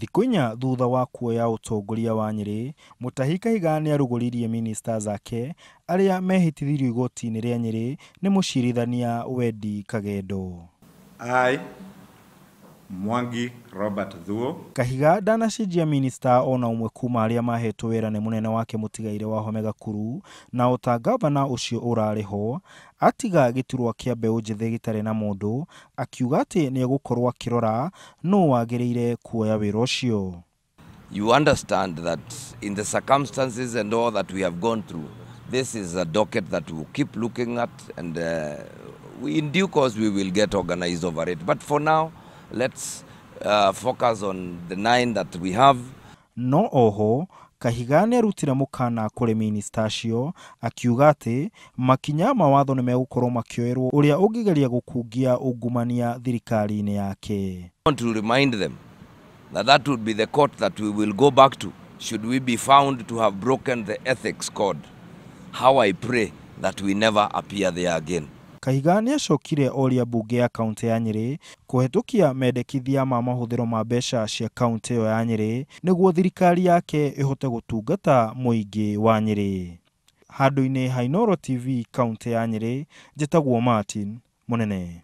Thikũ 4 thutha wa kuoya ũtongoria wa Nyĩrĩ, Mutahi Kahiga nĩarugũririe ministers ake arĩa mehĩtithirio igoti-inĩ rĩa Nyĩrĩ nĩ mũcirithania Wendi Kagendo. I, Mwangi Robert Thuo, Kahiga ndanacenjia minista ona ũmwe kuma arĩa mahetwo wĩra nĩ mũnene wake mũtigaire Wahome Gakuru, na ota ngavana ũcio ũrarĩ ho, atiga gĩturwa kĩa mbeũ njĩthĩ gĩtarĩ na mũndũ, akiuga atĩ nĩegũkorwo akĩrora nũ wagĩrĩire kuoya wĩra ũcio. You understand that in the circumstances and all that we have gone through, this is a docket that we will keep looking at, and in due course we will get organized over it. But for now, let's focus on the 9 that we have. No oho, Kahiga nĩarutire mũkana kũrĩ minista acio akiuga atĩ makinya ma watho nĩmegũkorwo makĩoerwo ũrĩa ũngĩgeria gũkungia ungumania thirikari-inĩ yake. I want to remind them that that would be the court that we will go back to should we be found to have broken the ethics code. How I pray that we never appear there again. Kahiga nĩacokire oria mbunge ya kaunti ya Nyĩrĩ kũhetũkia mendekithia ma mahũthĩro ma mbeca cia kaunti ĩyo ya Nyĩrĩ nĩguo thirikari yake ĩhote gũtungata mũingĩ wa Nyĩrĩ. Handũ-inĩ ha Inooro TV kaunti ya Nyĩrĩ, njĩtagwo Martin Mũnene.